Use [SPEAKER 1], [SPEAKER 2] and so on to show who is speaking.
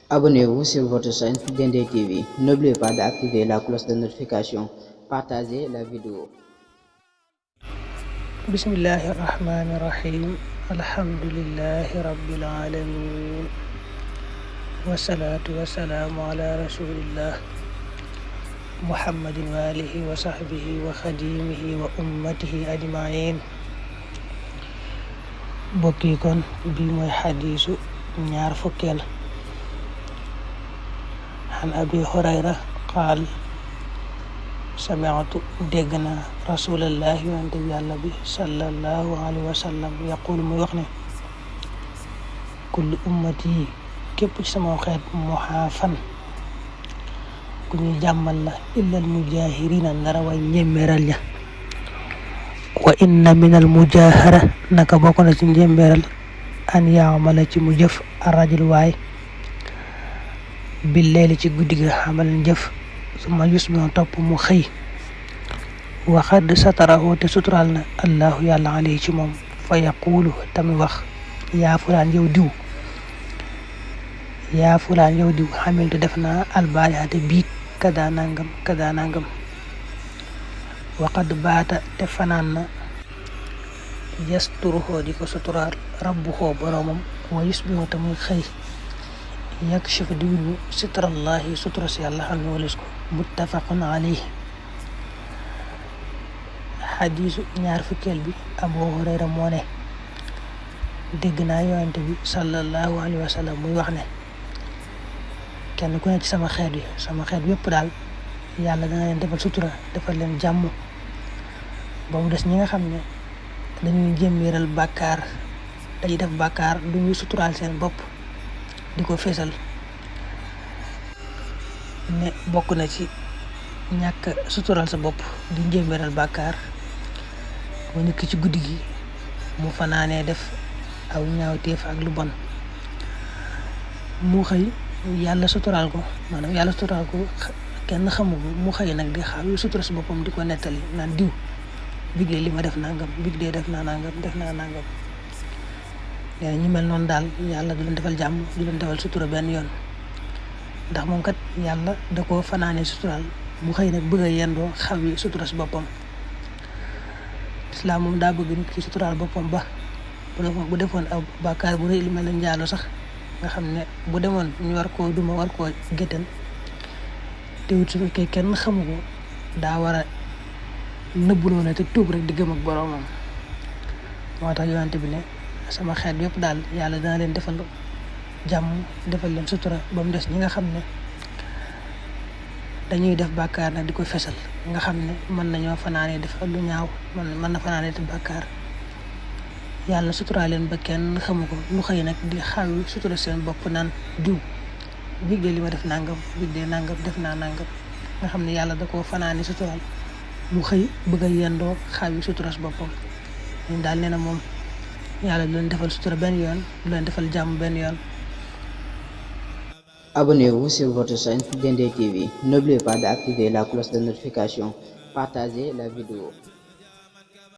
[SPEAKER 1] Abonnez-vous sur votre chaîne Dendé TV. N'oubliez pas d'activer la cloche de notification. Partagez la vidéo.
[SPEAKER 2] Bismillahi rahmani rahim. Alhamdulillahi rabbil alamin. Wassalatu wassalamu ala rasulillah Muhammadin wa alihi wa sahbihi wa khadimihi wa ummatihi ajmain. Bokk yi kon bi mooy xadiisu ñaar fukkeel. An abi hurayra qaal sami'tu dégg naa rasulallahi yonente bi yàlla bi sallallahu alayhi wa sallam yaqul muy wax ne kullu ummati yi képp ci sama xeet muhaafan ku ñuy jàmmal la illal mujahirina ndara way njéeméeral ña wa inna minal mujahara naka bokk na ci njéeméeral an yaamala ci mu jëf arrajul waay billeeli ci guddi gi xamal jëf suma yusbihu topp mu xëy waxad satarahu te suturaal na allahu yàlla alayhi ci moom fa yaqulu tamit wax yaa fulaan yow diw xamiltu def naa albaarihate biig kada nangam waxad baata te fanaan na yasturuhu di ko suturaal rabbuhu boromam wa yusbihu tamit xëy yakshifu di wuñu sitrallahi sutura si yàlla xam ne walis ko muttafaqun alayhi. xadiisu ñaar fukkeel bi Abu Hurayra moo ne dégg naa yonente bi sallallahu alayhi wa sallam muy wax ne kenn ku ne ci sama xeet yëpp daal yàlla dana leen defal sutura defal leen jàmm ba mu des ñi nga xam ne dañuy jëmmiral bàkkaar dañuy def bàkkaar du ñuy suturaal seen bopp di ko feesal ne bokk na ci ñàkk sutural sa bopp di njéeméeral bàkkaar mu nit ki ci guddi gi mu fanaanee def aw ñaawteef ak lu bon mu xëy yàlla suturaal ko kenn xamu ko mu xëy nag di xaw yu sutura si boppam di ko nettali naan diw big dee li ma def nangam big dee def naa nangam nee na ñu mel noonu daal yàlla du leen defal jàmm du leen defal sutura benn yoon ndax moom kat yàlla da koo fanaanee suturaal mu xëy nag bëgg a yendoo xaw yi sutura si boppam. Islaam moom daa bëgg nit ki suturaal boppam ba bu defoon aw bàkkaar bu rëy li mel ne njaalo sax nga xam ne bu demoon ñu war koo duma war koo géttan te wut su fekkee kenn xamu ko daa war a nëbbuloo ne te tuub rek di gëm ak boroomam. moo tax yonent bi ne sama xeet yëpp daal yàlla dana leen defal jàmm defal leen sutura ba mu des ñi nga xam ne dañuy def bàkkaar nag di ko fesal nga xam ne mën nañoo fanaanee def lu ñaaw mën na fanaanee def bàkkaar yàlla sutura leen ba kenn xamu ko lu xëy nag di xaw sutura seen bopp naan diw biig de li ma def nangam biig de nangam def naa nangam nga xam ne yàlla da koo fanaanee suturaal mu xëy bëgg a yendoo xaw yi sutura si boppam ñun daal nee na moom yàlla du leen defal sutura benn yoon du leen defal jàmm benn yoon.
[SPEAKER 1] Abonnez-vous sur votre chaîne Dendé TV. N'oubliez pas d'activer la cloche de notification. Partagez la vidéo.